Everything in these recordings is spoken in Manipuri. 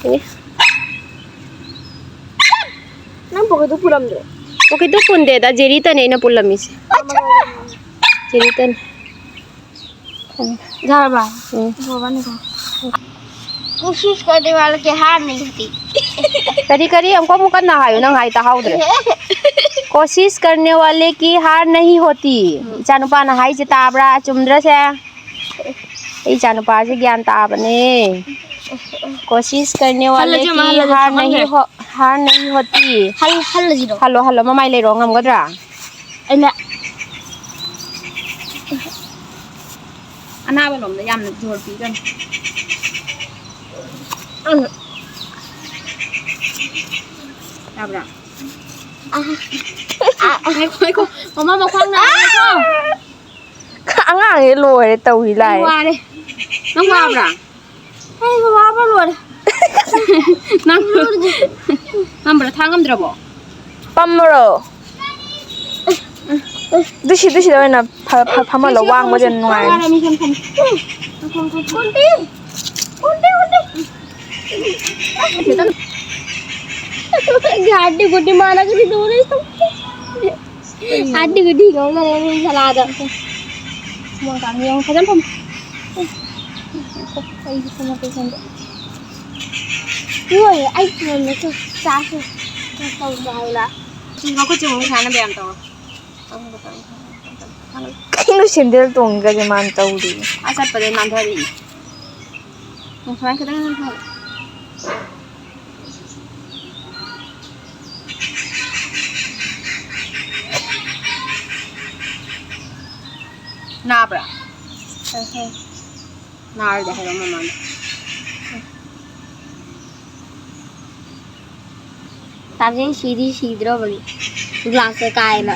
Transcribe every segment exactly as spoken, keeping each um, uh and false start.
ꯑꯦ꯫ ꯅꯪ ꯄꯣꯀꯦꯠꯇꯨ ꯄꯨꯔꯝꯗ꯭ꯔꯣ? ꯄꯣꯀꯦꯠꯇꯨ ꯄꯨꯟꯗꯦꯗ, ꯖꯦꯔꯤꯇꯅꯦ ꯑꯩꯅ ꯄꯨꯜꯂꯝꯃꯤꯁꯦ꯫ ꯖꯦꯔꯤꯇꯅꯦ꯫ ꯌꯥꯔꯕ? ꯎꯝ꯫ ꯂꯣꯏꯔꯕꯅꯤꯀꯣ? कोशिश करने वाले की हार नहीं होती। ꯀꯔꯤ, ꯀꯔꯤ? ꯑꯃꯨꯛꯀ, ꯑꯃꯨꯛ ꯀꯟꯅ ꯍꯥꯏꯌꯨ, ꯅꯪ ꯍꯥꯏ ꯇꯥꯍꯧꯗ꯭ꯔꯦ꯫ कोशिश करने वाले की हार नहीं होती꯫ ꯎꯝ꯫ ꯏꯆꯥꯅꯨꯄꯥꯅ ꯍꯥꯏꯁꯦ ꯇꯥꯕ꯭ꯔꯥ? ꯆꯨꯝꯗ꯭ꯔꯁꯦ? ꯑꯩ ꯏꯆꯥꯅꯨꯄꯥꯁꯦ ꯒ꯭ꯌꯥꯟ ꯇꯥꯕꯅꯦ꯫ कोशिश करने वाले की हार नहीं हो, हार नहीं होती꯫ ꯍꯜ-, ꯍꯜꯂꯁꯤꯔꯣ? ꯍꯜꯂꯣ, ꯍꯜꯂꯣ, ꯃꯃꯥꯏ ꯂꯩꯔꯣ, ꯉꯝꯒꯗ꯭ꯔꯥ? ꯑꯩꯅ ꯑꯅꯥꯕ ꯂꯣꯝꯗ ꯌꯥꯝꯅ ꯖꯣꯔ ꯄꯤꯒꯅꯨ꯫ ꯎꯝ꯫ ꯌꯥꯕ꯭ꯔꯥ? ꯑ, ꯑ, ꯑ꯫ ꯉꯥꯏꯈꯣ, ꯉꯥꯏꯈꯣ꯫ ꯃꯃꯥ ꯃꯈ꯭ꯋꯥꯡ ꯅꯥꯔꯦꯀꯣ꯫ ꯑꯉꯥꯡꯁꯦ ꯂꯣꯏꯔꯦ ꯇꯧꯔꯤ ꯑꯩ ꯂꯥꯏ꯫ ꯋꯥꯔꯦ꯫ ꯅꯪ ꯋꯥꯕ꯭ꯔꯥ? ꯑꯩ ꯋꯥꯕ ꯂꯣꯏꯔꯦ꯫ ꯅꯪ ꯉꯝꯕ꯭ꯔꯥ? ꯊꯥꯡ ꯉꯝꯗ꯭ꯔꯕꯣ? ꯄꯝꯃꯔꯣ? ꯑꯗꯨ ꯁꯤ, ꯑꯗꯨ ꯁꯤꯗ ꯑꯣꯏꯅ ꯐ-, ꯐ-, ꯐꯝꯍꯜꯂꯣ, ꯁꯤ, ꯁꯤ, ꯋꯥꯡꯕꯁꯦ ꯁꯤ, ꯅꯨꯡꯉꯥꯏꯔꯅꯤ꯫ ꯋꯥꯔꯅꯤ, ꯁꯤ, ꯁꯤ꯫ ꯎꯟꯇꯤ, ꯎꯟꯇꯤ, ꯎꯟꯇꯤ꯫ ꯒꯥꯗꯤ ꯒꯨꯗꯤ ꯃꯥꯅ ꯒꯗꯤ ꯗꯣꯔꯦ꯫ ꯍꯥꯗꯤ ꯒꯨꯗꯤ ꯉꯧꯅꯔꯦ ꯃꯤ ꯁꯂꯥꯗ꯫ ꯃꯣꯏ ꯀꯥꯡ ꯌꯦꯡꯉꯨ ꯐꯖꯅ ꯐꯝ-, ꯑꯩꯁꯨ ꯐꯝꯃꯛꯀꯦ ꯁꯣꯝꯗ꯫ ꯂꯣꯏꯔꯦ, ꯑꯩ ꯐꯣꯟꯗꯁꯨ ꯆꯥꯔꯖꯁꯨ ꯇꯧꯗꯦ ꯍꯥꯏꯕ꯫ ꯁꯤ ꯃꯈꯨꯠꯁꯦ ꯑꯃꯨꯛ ꯁꯥꯟꯅꯕ ꯌꯥꯝ ꯇꯧꯔꯣ꯫ ꯀꯩꯅꯣ ꯁꯦꯟꯗꯜ ꯇꯣꯡꯉꯤꯒꯁꯦ ꯃꯥꯅ ꯇꯧꯔꯤ꯫ ꯑꯥ ꯆꯠꯄꯗꯩ ꯅꯥꯟꯊꯔꯛꯏ꯫ ꯎꯝ, ꯁꯨꯃꯥꯏꯅ ꯈꯤꯇꯪ ꯅꯥꯟꯊꯔꯛꯑꯣ꯫ ꯅꯥꯕ꯭ꯔꯥ? ꯈꯔ ꯈꯔ꯫ ꯅꯥꯔꯗꯤ ꯍꯥꯏꯔꯛꯑꯣ ꯃꯃꯥꯗ꯫ ꯇꯥꯕꯖꯦꯟ ꯁꯤꯗꯤ ꯁꯤꯗ꯭ꯔꯣꯕꯅꯤ꯫ ꯒ꯭ꯂꯥꯁꯁꯦ ꯀꯥꯏꯅ꯫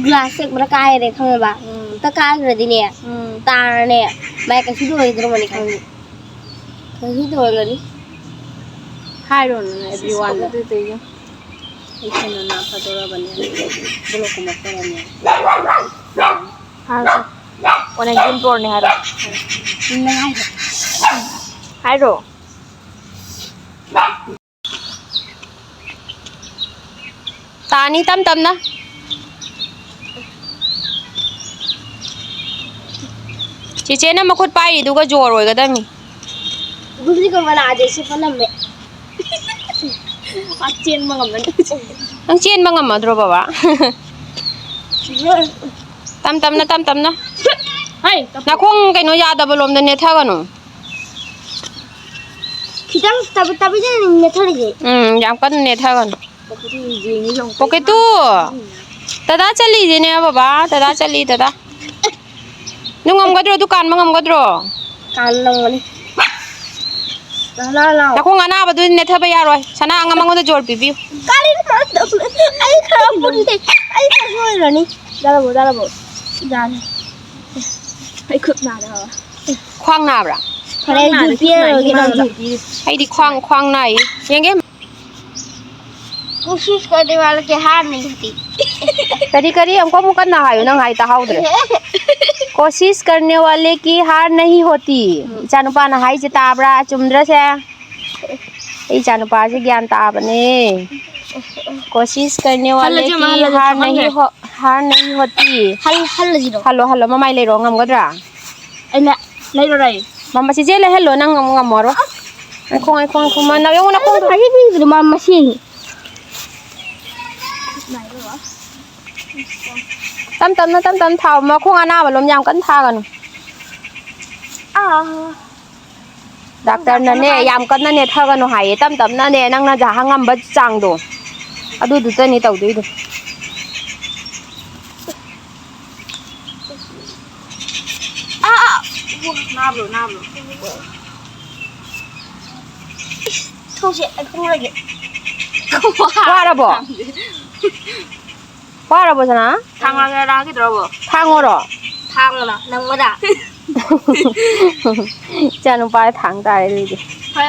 ꯒ꯭ꯂꯥꯁꯁꯦ ꯄꯨꯔꯥ ꯀꯥꯏꯔꯦ ꯈꯪꯉꯕ? ꯎꯝ꯫ ꯑꯝꯇ ꯀꯥꯏꯈ꯭ꯔꯗꯤꯅꯦ, ꯎꯝ꯫ ꯇꯥꯔꯅꯦ, ꯃꯥꯏ ꯀꯩꯁꯨ ꯂꯣꯏꯗ꯭ꯔꯣꯕꯅꯤ ꯈꯪꯉꯤ꯫ ꯀꯩꯁꯨ ꯂꯣꯏꯔꯝꯒꯅꯤ꯫ ꯍꯥꯏꯔꯣꯅꯦ, everyone ꯗ꯫ ꯑꯗꯨꯗꯩꯗꯤ꯫ ꯑꯩ ꯀꯩꯅꯣ ꯅꯥ ꯐꯗꯣꯔꯕꯅꯦ꯫ ꯕ꯭ꯂꯣꯛ ꯀꯨꯝꯃꯛꯇꯣꯔꯕꯅꯦ꯫ ꯍꯥꯏꯔꯣ꯫ ꯑꯣ, ꯅꯪ ꯒꯦꯝ ꯄ꯭ꯔꯣꯅꯦ ꯍꯥꯏꯔꯣ꯫ ꯎꯝ, ꯅꯪ ꯍꯥꯏꯔꯣ꯫ ꯍꯥꯏꯔꯣ꯫ ꯇꯥꯅꯤ ꯇꯞ ꯇꯞꯅ꯫ ꯆꯦꯆꯦꯅ ꯃꯈꯨꯠ ꯄꯥꯏꯔꯤꯗꯨꯒ ꯖꯣꯔ ꯑꯣꯏꯒꯗꯕꯅꯤ꯫ ꯒꯨꯂꯤ ꯀꯧꯕ ꯂꯥꯛꯑꯗꯤ ꯁꯤ ꯐꯅꯝꯃꯦ꯫ ꯃꯥ ꯆꯦꯟꯕ ꯉꯝꯃꯅꯤ꯫ ꯅꯪ ꯆꯦꯟꯕ ꯉꯝꯃꯗ꯭ꯔꯣ, ꯕꯕꯥ? ꯇꯞ ꯇꯞꯅ, ꯇꯞ ꯇꯞꯅ꯫ ꯍꯩ, ꯇꯞꯄꯣ꯫ ꯅꯥꯈꯣꯡ ꯀꯩꯅꯣ ꯌꯥꯗꯕ ꯂꯣꯝꯗ ꯅꯦꯠꯊꯒꯅꯨ꯫ ꯈꯤꯇꯪ ꯇꯕꯤ ꯇꯕꯤꯗ ꯅꯦꯠꯊꯔꯤꯁꯦ꯫ ꯎꯝ, ꯌꯥꯝ ꯀꯟꯅ ꯅꯦꯠꯊꯒꯅꯨ꯫ ꯄꯣꯀꯦꯠꯇꯨ ꯌꯦꯡꯉꯤ ꯌꯦꯡꯉꯨ꯫ ꯄꯣꯀꯦꯠꯇꯨ꯫ ꯗꯗꯥ ꯆꯠꯂꯤꯁꯤꯅꯦ, ꯕꯕꯥ꯫ ꯗꯗꯥ ꯆꯠꯂꯤ, ꯗꯗꯥ꯫ ꯅꯪ ꯉꯝꯒꯗ꯭ꯔꯣ? ꯑꯗꯨ ꯀꯥꯟꯕ ꯉꯝꯒꯗ꯭ꯔꯣ? ꯀꯥꯟ ꯂꯧꯒꯅꯤ꯫ ꯂꯥꯎ, ꯂꯥꯎ, ꯂꯥꯎ꯫ ꯅꯈꯣꯡ ꯑꯅꯥꯕꯗꯨꯗꯤ ꯅꯦꯠꯊꯕ ꯌꯥꯔꯣꯏ꯫ ꯁꯅꯥ ꯑꯉꯝ ꯃꯉꯣꯟꯗ ꯖꯣꯔ ꯄꯤꯕꯤꯌꯨ꯫ ꯀꯔꯤꯅꯣ? ꯑꯩ ꯈꯔ ꯄꯨꯜꯂꯦ꯫ ꯑꯩ ꯈꯔ ꯁꯣꯏꯔꯅꯤ꯫ ꯌꯥꯔꯕꯣ, ꯌꯥꯔꯕꯣ? ꯌꯥꯔꯦ꯫ ꯑꯩ ꯈꯨꯠ ꯅꯥꯔꯦ ꯍꯥꯏꯕ꯫ ꯈ꯭ꯋꯥꯡ ꯅꯥꯕ꯭ꯔꯥ? ꯐꯔꯦ, ꯈ꯭ꯋꯥꯡ ꯅꯥꯔꯦ, ꯖꯨ ꯈꯨꯠ ꯅꯥꯏ, ꯄꯤꯔꯔꯣꯏꯒꯦ ꯏꯃꯥꯅ ꯅꯪꯁꯨ꯫ ꯖꯨ ꯄꯤꯔꯦ꯫ ꯑꯩꯗꯤ ꯈ꯭ꯋꯥꯡ, ꯈ꯭ꯋꯥꯡ ꯅꯥꯏꯌꯦ꯫ ꯌꯦꯡꯒꯦ꯫ ꯀꯣꯁꯤꯁ ꯀꯔꯅꯦ ꯋꯥꯂꯦ ꯀꯤ ꯍꯥꯔ ꯅꯍꯤ ꯍꯣꯇꯤ꯫ ꯀꯔꯤ, ꯀꯔꯤ? ꯑꯃꯨꯛꯀ, ꯑꯃꯨꯛ ꯀꯟꯅ ꯍꯥꯏꯌꯨ, ꯅꯪ ꯍꯥꯏ ꯇꯥꯍꯧꯗ꯭ꯔꯦ꯫ ꯀꯣꯁꯤꯁ ꯀꯔꯅꯦ ꯋꯥꯂꯦ ꯀꯤ ꯍꯥꯔ ꯅꯍꯤ ꯍꯣꯇꯤ꯫ ꯎꯝ꯫ ꯏꯆꯥꯅꯨꯄꯥꯅ ꯍꯥꯏꯁꯦ ꯇꯥꯕ꯭ꯔꯥ? ꯆꯨꯝꯗ꯭ꯔꯁꯦ? ꯑꯩ ꯏꯆꯥꯅꯨꯄꯥꯁꯦ ꯒ꯭ꯌꯥꯟ ꯇꯥꯕꯅꯦ꯫ ꯀꯣꯁꯤꯁ ꯀꯔꯅꯦ ꯋꯥꯂꯦ ꯍꯜꯂꯁꯤ, ꯑꯃ ꯀꯤ ꯍꯜꯂꯁꯤ, ꯍꯥꯔ ꯅꯍꯤ ꯈꯪꯉꯦ꯫ ꯍꯣ-, ꯍꯥꯔ ꯅꯍꯤ ꯍꯣꯇꯤ꯫ ꯍꯜ-, ꯍꯜꯂꯁꯤꯔꯣ? ꯍꯜꯂꯣ, ꯍꯜꯂꯣ, ꯃꯃꯥꯏ ꯂꯩꯔꯣ, ꯉꯝꯒꯗ꯭ꯔꯥ? ꯑꯩꯅ ꯂꯩꯔꯔꯣꯏ꯫ ꯃꯃꯥ, ꯆꯤꯆꯦ ꯂꯩꯍꯜꯂꯣ, ꯅꯪ ꯑꯃꯨꯛ ꯉꯝꯃꯔꯣꯏ꯫ ꯉꯥꯏꯈꯣ, ꯉꯥꯏꯈꯣ, ꯉꯥꯏꯈꯣ, ꯃꯥ, ꯅꯪ ꯌꯦꯡꯉꯨ ꯅꯈꯣꯡꯗꯣ꯫ ꯉꯁꯥꯏꯒꯤ ꯄꯤꯕꯗꯣ ꯃꯥ ꯃꯁꯤꯡ꯫ ꯇꯞ ꯇꯞꯅ, ꯇꯞ ꯇꯞꯅ ꯊꯥꯎ, ꯃꯈꯣꯡ ꯑꯅꯥꯕ ꯂꯣꯝ ꯌꯥꯝ ꯀꯟꯅ ꯊꯥꯒꯅꯨ꯫ ꯑꯥ꯫ ꯗꯥꯛꯇꯔꯅꯅꯦ, ꯌꯥꯝ ꯀꯟꯅ ꯅꯦꯠꯊꯒꯅꯨ ꯍꯥꯏꯌꯦ, ꯇꯞ ꯇꯞꯅꯅꯦ, ꯅꯪꯅ ꯖꯍꯥ ꯉꯝꯕ ꯆꯥꯡꯗꯣ, ꯑꯗꯨꯗꯨꯇꯅꯤ ꯇꯧꯗꯣꯏꯗꯣ꯫ ꯑꯥ, ꯑꯥ꯫ ꯅꯥꯕ꯭ꯔꯣ, ꯅꯥꯕ꯭ꯔꯣ? ꯊꯣꯡꯁꯦ ꯑꯩ ꯈꯪꯂꯣꯏꯒꯦ꯫ ꯋꯥꯔꯕꯣ? ꯋꯥꯔꯕꯣ, ꯁꯅꯥ? ꯊꯥꯡꯂꯒꯦꯔꯥ ꯂꯥꯛꯈꯤꯗ꯭ꯔꯕꯣ? ꯊꯥꯡꯉꯣꯔꯣ? ꯊꯥꯡꯉꯣꯅ ꯅꯪꯉꯣꯗ꯫ ꯏꯆꯥ ꯅꯨꯄꯥ ꯊꯥꯡ ꯇꯥꯔꯦ ꯑꯗꯨꯗꯤ꯫ ꯍꯣꯏ꯫